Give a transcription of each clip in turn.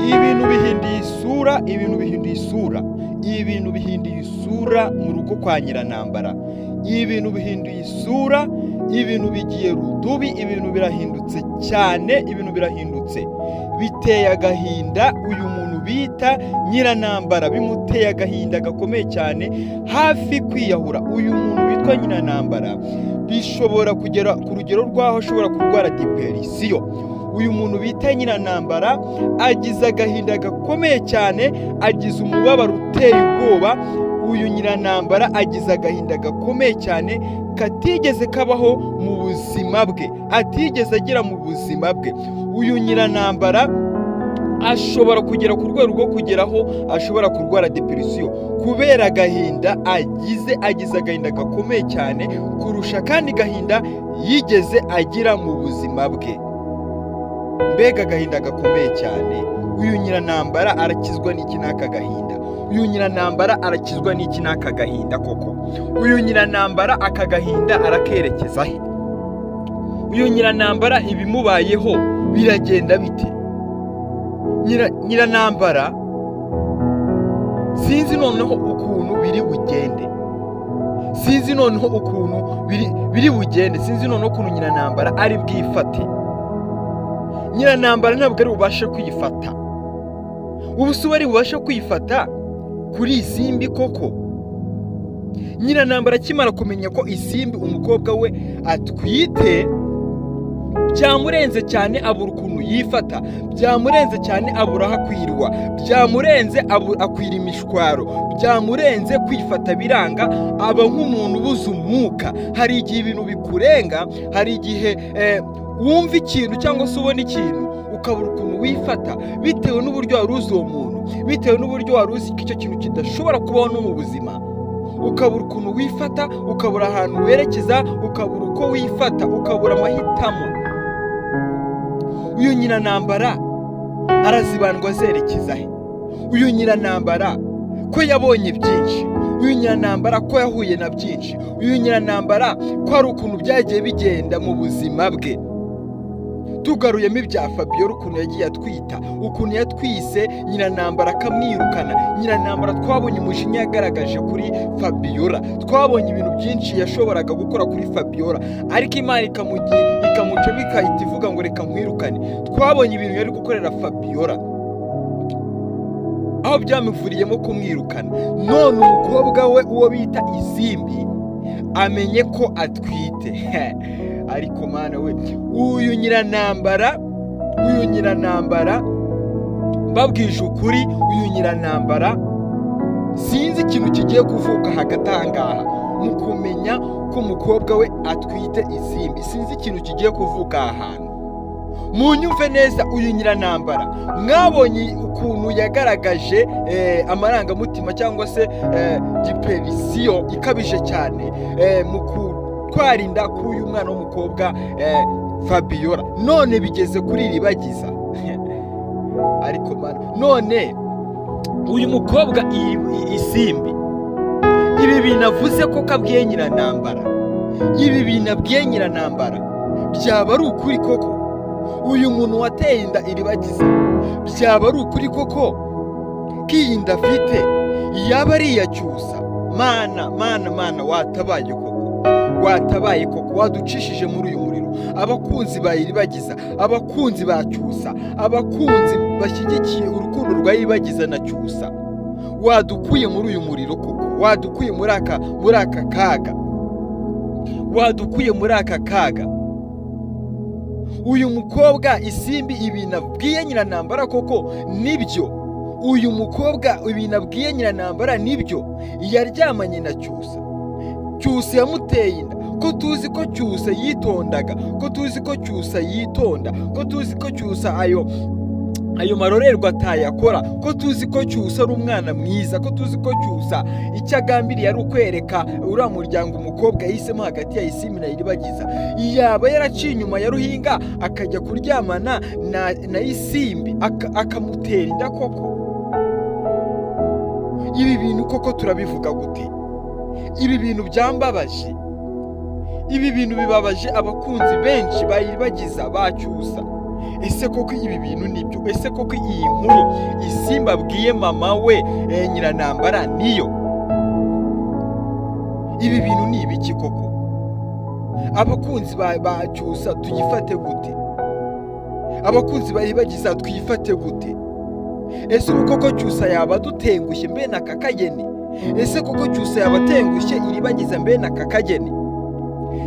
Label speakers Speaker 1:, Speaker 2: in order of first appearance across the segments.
Speaker 1: Ibintu bihinduye isura, ibintu bihinduye isura, ibintu bihinduye isura mu rugo kwa Nyiranambara. Ibintu bihinduye isura, ibintu bigiye rudubi, ibintu birahindutse cyane, ibintu birahindutse biteye agahinda. Uyu muntu bita Nyiranambara bimuteye agahinda gakomeye cyane, hafi kwiyahura. Uyu muntu witwa Nyiranambara bishobora kugera ku rugero rw'aho ashobora kurwara dépression. Uyu muntu bita Nyiranambara agize agahinda gakomeye cyane, agize umubabaro uteye ubwoba. Uyu Nyiranambara agize agahinda gakomeye cyane katigeze kabaho mu buzima bwe, atigeze agira mu buzima bwe. Uyu Nyiranambara ashobora kugera ku rwego rwo kugeraho ashobora kurwara dépression kubera agahinda agize. Agize agahinda gakomeye cyane kurusha kandi gahinda yigeze agira mu buzima bwe. Mbega agahinda gakomeye cyane! Uyu Nyiranambara arakizwa n'iki n'aka gahinda? Uyu Nyiranambara arakizwa n'iki n'aka gahinda koko? Uyu Nyiranambara aka gahinda arakerekeza he? Uyu Nyiranambara ibimubayeho biragenda bite? Nyiranambara sinzi noneho ukuntu biri bugende, sinzi noneho ukuntu biri bugende, sinzi noneho ukuntu Nyiranambara ari bwifate. Nyiranambara ntabwo ari bubashe kwifata. Ubu se ari bubashe kwifata kuri Isimbi koko? Nyiranambara akimara kumenya ko Isimbi umukobwa we atwite, byamurenze cyane, abura ukuntu yifata. Byamurenze cyane, abura aho akwirwa. Byamurenze, akwira imishwaro. Byamurenze, kwifata biranga, aba nk'umuntu ubuze umwuka. Hari igihe ibintu bikurenga, hari igihe wumva ikintu cyangwa se ubona ikintu ukabura ukuntu wifata, bitewe n'uburyo wari uzi uwo muntu, bitewe n'uburyo wari uzi ko icyo kintu kidashobora kubaho no mu buzima, ukabura ukuntu wifata, ukabura ahantu werekeza, ukabura uko wifata, ukabura amahitamo. Uyu Nyiranambara arazibandwa azerekeza he? Uyu Nyiranambara ko yabonye byinshi, uyu Nyiranambara ko yahuye na byinshi, uyu Nyiranambara ko hari ukuntu byagiye bigenda mu buzima bwe, tugaruyemo ibya Fabiola, ukuntu yagiye atwita, ukuntu yatwise Nyiranambara akamwirukana. Nyiranambara twabonye umujinya yagaragaje kuri Fabiola, twabonye ibintu byinshi yashoboraga gukora kuri Fabiola, ariko Imana ikamucamo, ikahita ivuga ngo "Reka nkwirukane." Twabonye ibintu yari gukorera Fabiola, aho byamuvuriyemo kumwirukana. None umukobwa we, uwo bita Isimbi, amenye ko atwite. Ariko Mana we, uyu Nyiranambara, uyu Nyiranambara, mbabwije ukuri, uyu Nyiranambara sinzi ikintu kigiye kuvuka hagati aha ngaha mu kumenya ko umukobwa we atwite Isimbi. Sinzi ikintu kigiye kuvuka aha hantu. Munyumve neza, uyu Nyiranambara mwabonye ukuntu yagaragaje amarangamutima cyangwa se dépression ikabije cyane mu gutwara inda k'uyu mwana w'umukobwa Fabiola. None bigeze kuri Iribagiza. Ariko Mana, none uyu mukobwa Isimbi, ibi bintu avuze ko kabwiye Nyiranambara, ibi bintu abwiye Nyiranambara byaba ari ukuri koko? Uyu muntu wateye inda Iribagiza, byaba ari ukuri koko ko iyi nda afite yaba ari iya Cyusa? Mana, Mana, Mana, watabaye koko, watabaye koko, waducishije muri uyu muriro. Abakunzi ba Iribagiza, abakunzi ba Cyusa, abakunzi bashyigikiye urukundo rwa Iribagiza na Cyusa, wadukuye muri uyu muriro koko, wadukuye muri aka kaga, wadukuye muri aka kaga. Uyu mukobwa Isimbi, ibintu abwiye Nyiranambara koko nibyo? Uyu mukobwa ibintu abwiye Nyiranambara nibyo? Yaryamanye na Cyusa, Cyusa yamuteye inda? Ko tuzi ko Cyusa yitondaga, ko tuzi ko Cyusa yitonda, ko tuzi ko Cyusa ayo marorerwa atayakora, ko tuzi ko Cyusa ari umwana mwiza, ko tuzi ko Cyusa icyo agambiriye ari ukwereka uriya muryango umukobwa yahisemo hagati ya Isimbi na Iribagiza, yaba yaraciye inyuma ya Ruhinga akajya kuryamana na Isimbi akamutera inda koko? Ibi bintu koko turabivuga gute? Ibi bintu byambabaje, ibi bintu bibabaje abakunzi benshi ba Iribagiza, ba Cyusa. Ese koko ibi bintu nibyo? Ese koko iyi nkuru Isimbi abwiye mama we, Nyiranambara, niyo? Ibi bintu ni ibiki koko? Abakunzi ba Cyusa tuyifate gute? Abakunzi ba Iribagiza twifate gute? Ese ubu koko Cyusa yaba adutengushye mbene aka kageni? Ese koko Cyusa yaba atengushye Iribagiza mbene aka kageni?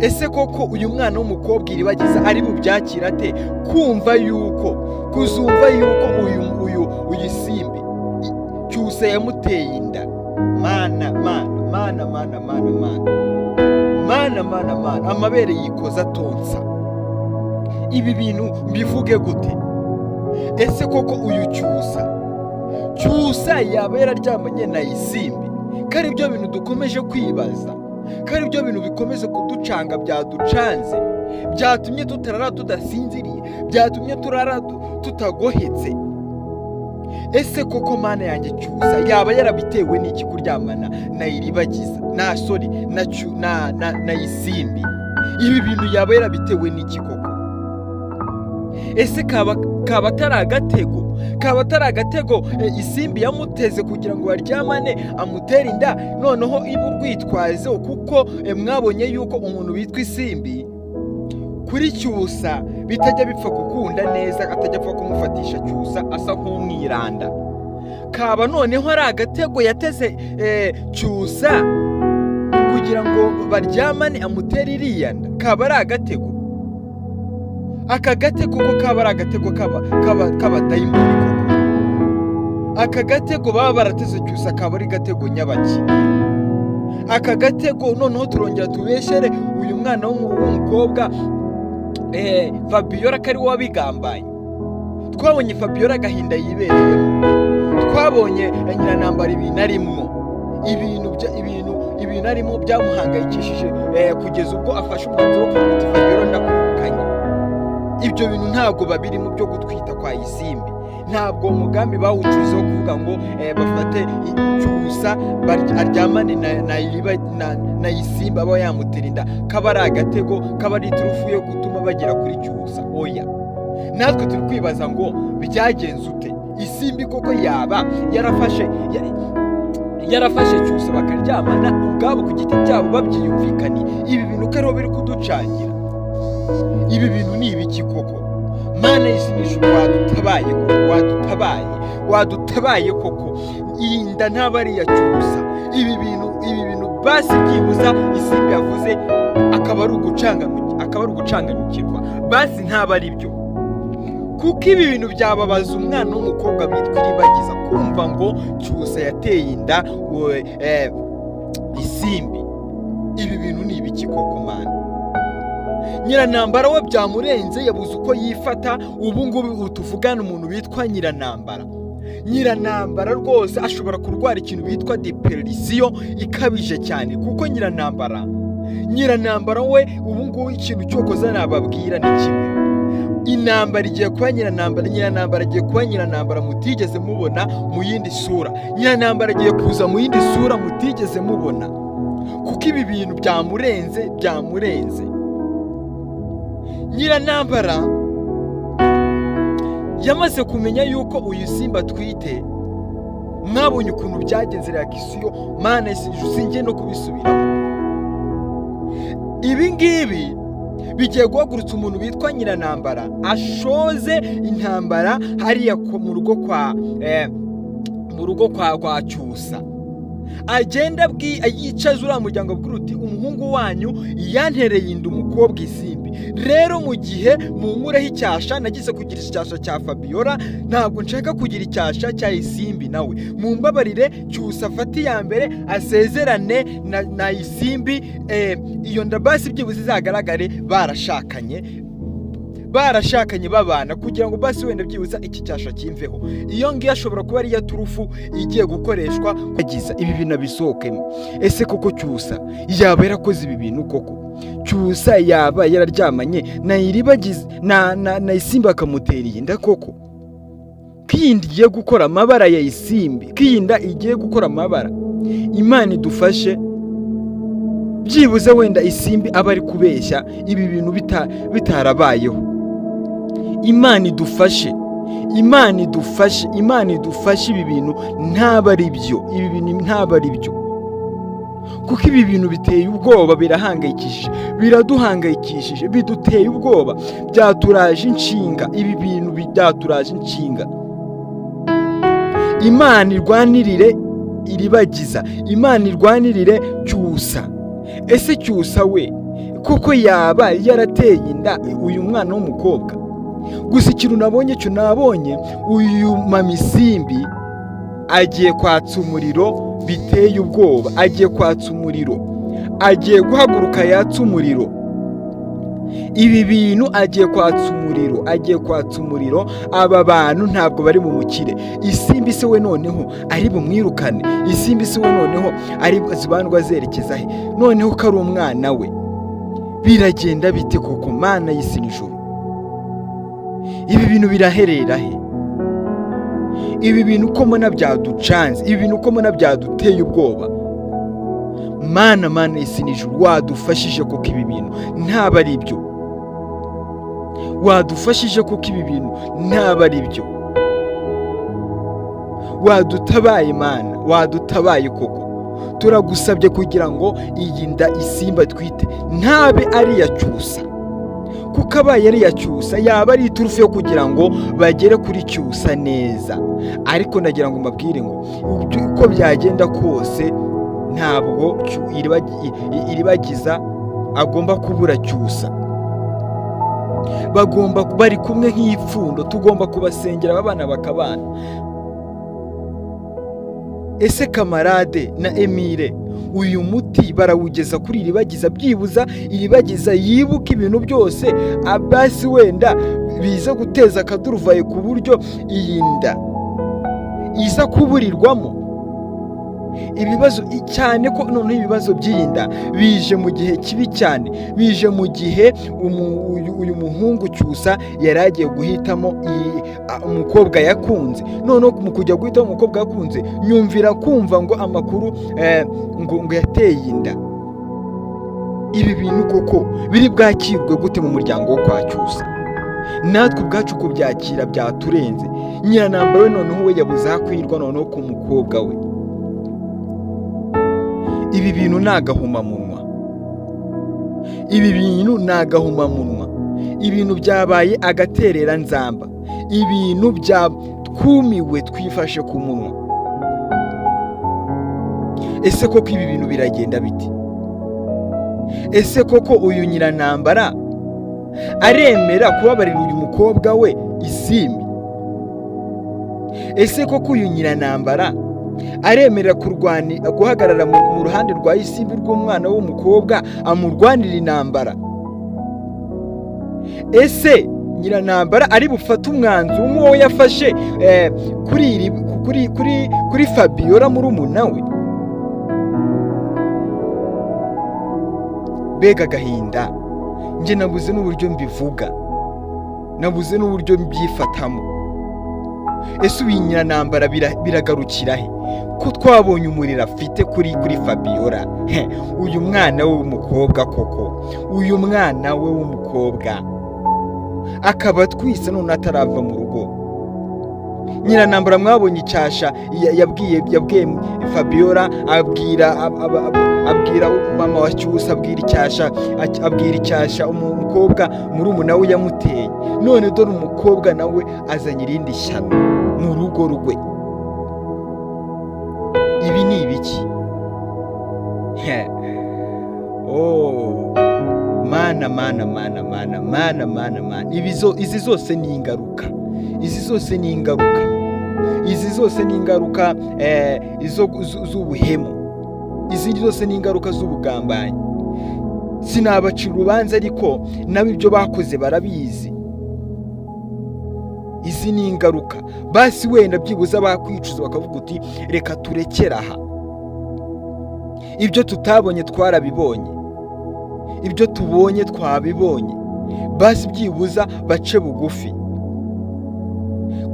Speaker 1: Ese koko uyu mwana w'umukobwa Iribagiza ari bubyakira ate, kumva yuko, kuzumva yuko uyu Simbi Cyusa yamuteye inda? Mana, mana, mana, mana, mana, mana, mana, mana, mana, amabere yikoza atonsa. Ibi bintu mbivuge gute? Ese koko uyu Cyusa yaba yararyamanye na Isimbi? Ko ari byo bintu dukomeje kwibaza, ko ari byo bintu bikomeza kuducanga, byaducanze, byatumye tutarara tudasinziriye, byatumye turara tutagohetse. Ese koko, mana yanjye, Cyusa yaba yarabitewe n'iki kuryamana na Iribagiza, na sorry, na Cyu na na na Isimbi? Ibi bintu yaba yarabitewe n'iki koko? Ese kaba atari agatego, kaba atari agatego Isimbi yamuteze kugira ngo baryamane, amutere inda, noneho ibe urwitwazo? Kuko mwabonye yuko umuntu witwa Isimbi kuri Cyusa bitajya bipfa gukunda neza, atajya apfa kumufatisha Cyusa, asa nk'umwiranda. Kaba noneho ari agatego yateze Cyusa kugira ngo baryamane, amutere iriya nda? Kaba ari agatego? Aka gatego ko kaba ari agatego k'abadayimoni koko? Aka gatego baba barateze Cyusa kaba ari gatego nyabaki? Aka gatego noneho turongera tubeshere uyu mwana w'umukobwa Fabiola ko ari we wabigambanye? Twabonye Fabiola agahinda yibereyemo, twabonye Nyiranambara ibintu arimwo, ibintu arimo byamuhangayikishije, kugeza ubwo afashe umwanzuro wo kuvuga uti: "Fabiola, ndakwirukanye." Ibyo bintu ntabwo babirimo byo gutwita kwa Isimbi. Ntabwo uwo mugambi bawucuze wo kuvuga ngo bafate Cyusa aryamane na Isimbi, aba yamutera inda, kaba ari agatego, kaba ari iturufu yo gutuma bagera kuri Cyusa. Oya, natwe turi kwibaza ngo byagenze ute? Isimbi koko yaba yarafashe Cyusa bakaryamana ubwabo ku giti cyabo babyiyumvikaniye? Ibi bintu ko ariho biri kuducangira, ibi bintu ni ibiki koko? Mana y'isi n'ijuru, wadutabaye koko, wadutabaye, wadutabaye koko! Iyi nda ntaba ari iya Cyusa. Ibi bintu basi byibuza Isimbi yavuze akaba ari ugucanganyukirwa, basi ntaba ari byo, kuko ibi bintu byababaza umwana w'umukobwa witwa Iribagiza kumva ngo Cyusa yateye inda Isimbi. Ibi bintu ni ibiki koko, mana? Nyiranambara we byamurenze, yabuze uko yifata. Ubu ngubu tuvugana, umuntu witwa Nyiranambara, Nyiranambara rwose ashobora kurwara ikintu bitwa dépression ikabije cyane, kuko Nyiranambara we ubu ngubu ikintu cyokoza nababwira ni kimwe: intambara igiye kuba Nyiranambara. Nyiranambara agiye kuba Nyiranambara mutigeze mubona mu yindi sura. Nyiranambara agiye kuza mu yindi sura mutigeze mubona, kuko ibi bintu byamurenze, byamurenze. Nyiranambara yamaze kumenya yuko uyu Simba atwite. Mwabonye ukuntu byagenze, réaction. Mana, sinjye no kubisubiramo. Ibi ngibi bigiye guhagurutsa umuntu witwa Nyiranambara, ashoze intambara hariya mu rugo kwa Cyusa. Agenda yicaza uriya muryango, abwira uti: "Umuhungu wanyu yantereye inda umukobwa Isimbi. Rero mu gihe munkureho icyasha nagize kugira icyasha cya Fabiola, ntabwo nshaka kugira icyasha cya Isimbi nawe. Mumbabarire Cyusa afate iya mbere, asezerane na Isimbi, iyo nda basi byibuze izagaragare barashakanye babana, kugira ngo basi wenda byibuze iki cyasha kimveho." Iyo ngiyo ashobora kuba ariyo turufu igiye gukoreshwa kugiza ibi bintu abisohokemo. Ese koko Cyusa yaba yarakoze ibi bintu koko? Cyusa yaba yararyamanye na Iribagiza na Isimbi akamutera iyi nda koko? Ko iyi nda igiye gukora amabara ya Isimbi, ko iyi nda igiye gukora amabara! Imana idufashe, byibuze wenda Isimbi aba ari kubeshya, ibi bintu bitarabayeho. Imana idufashe, Imana idufashe, Imana idufashe. Ibi bintu ntabwo ari byo, ibi bintu ntabwo ari byo, kuko ibi bintu biteye ubwoba, birahangayikishije, biraduhangayikishije, biduteye ubwoba, byaturaje inshinga. Ibi bintu byaturaje inshinga. Imana irwanirire Iribagiza, Imana irwanirire Cyusa. Ese Cyusa we koko yaba yarateye inda uyu mwana w'umukobwa? Gusa ikintu nabonye cyo, nabonye uyu mama Isimbi agiye kwatsa umuriro biteye ubwoba, agiye kwatsa umuriro, agiye guhaguruka yatsa umuriro. Ibi bintu agiye kwatsa umuriro, agiye kwatsa umuriro. Aba bantu ntabwo bari bumukire. Isimbi se we noneho ari bumwirukane? Isimbi se we noneho ari zibandwa zerekeza he? Noneho ko ari umwana we, biragenda bite koko? Mana y'isi n'ijuru, ibi bintu biraherera he? Ibi bintu uko mbona byaducanze, ibi bintu uko mbona byaduteye ubwoba. Mana, Mana y'isi n'ijuru, wadufashije kuko ibi bintu ntabwo ari byo. Wadufashije kuko ibi bintu ntabwo ari byo. Wadutabaye Mana, wadutabaye koko. Turagusabye kugira ngo iyi nda Isimbi atwite ntabe ari iya Cyusa, kuko abaye ari iya Cyusa yaba ari iturufu yo kugira ngo bagere kuri Cyusa neza. Ariko nagira ngo mbabwire ngo uko byagenda kose ntabwo Iribagiza agomba kubura Cyusa. Bagomba bari kumwe nk'ipfundo, tugomba kubasengera aba bana bakabana. Ese Kamarade na Emile uyu muti barawugeza kuri Iribagiza, byibuza Iribagiza yibuka ibintu byose, abasi wenda biza guteza akaduruvayo ku buryo iyi nda iza kuburirwamo ibibazo cyane, ko noneho ibibazo by'iyi nda bije mu gihe kibi cyane, bije mu gihe uyu muhungu Cyusa yari agiye guhitamo umukobwa yakunze. Noneho mu kujya guhitamo umukobwa yakunze, nyumvira kumva ngo amakuru ngo yateye inda. Ibi bintu koko biri bwakirwe gute mu muryango wo kwa Cyusa? Natwe ubwacu kubyakira byaturenze. Nyiranambara we noneho we yabuze aho akwirwa noneho ku mukobwa we. Ibi bintu ni agahomamunwa, ibi bintu ni agahomamunwa, ibintu byabaye agatereranzamba, ibintu bya twumiwe, twifashe ku munwa. Ese koko ibi bintu biragenda bite? Ese koko uyu Nyiranambara aremera kubabarira uyu mukobwa we Isimbi? Ese koko uyu Nyiranambara aremera guhagarara mu ruhande rwa Isimbi, rw'umwana w'umukobwa, amurwanira intambara? Ese Nyiranambara ari bufate umwanzuro nk'uwo yafashe kuri Fabiola murumuna we? Mbega agahinda! Njye nabuze n'uburyo mbivuga, nabuze n'uburyo mbyifatamo. Ese ubu iyi Nyiranambara biragarukira he, ko twabonye umuriro afite kuri Fabiola? He, uyu mwana we w'umukobwa koko, uyu mwana we w'umukobwa akaba atwise none atarava mu rugo. Nyiranambara mwabonye icyasha yabwiye Fabiola, abwira mama wa Cyusa, abwira icyasha umukobwa murumuna we yamuteye. None dore umukobwa nawe azanye irindi shyano mu rugo rwe. Ibi ni ibiki? Oh Mana, Mana, Mana, Mana, Mana, Mana, Mana! Izi zose ni ingaruka, izi zose ni ingaruka, izi zose ni ingaruka z'ubuhemu, izi zose ni ingaruka z'ubugambanyi. Sinabacira urubanza, ariko nabo ibyo bakoze barabizi. Izi ni ingaruka. Basi wenda byibuze bakwicuza bakavuga uti: "Reka turekere aha, ibyo tutabonye twarabibonye, ibyo tubonye twabibonye." Basi byibuza bace bugufi.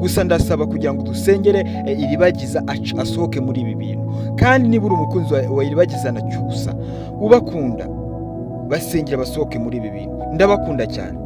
Speaker 1: Gusa ndasaba kugira ngo dusengere Iribagiza asohoke muri ibi bintu. Kandi niba uri umukunzi wa Iribagiza na Cyusa, ubakunda, basengera basohoke muri ibi bintu. Ndabakunda cyane.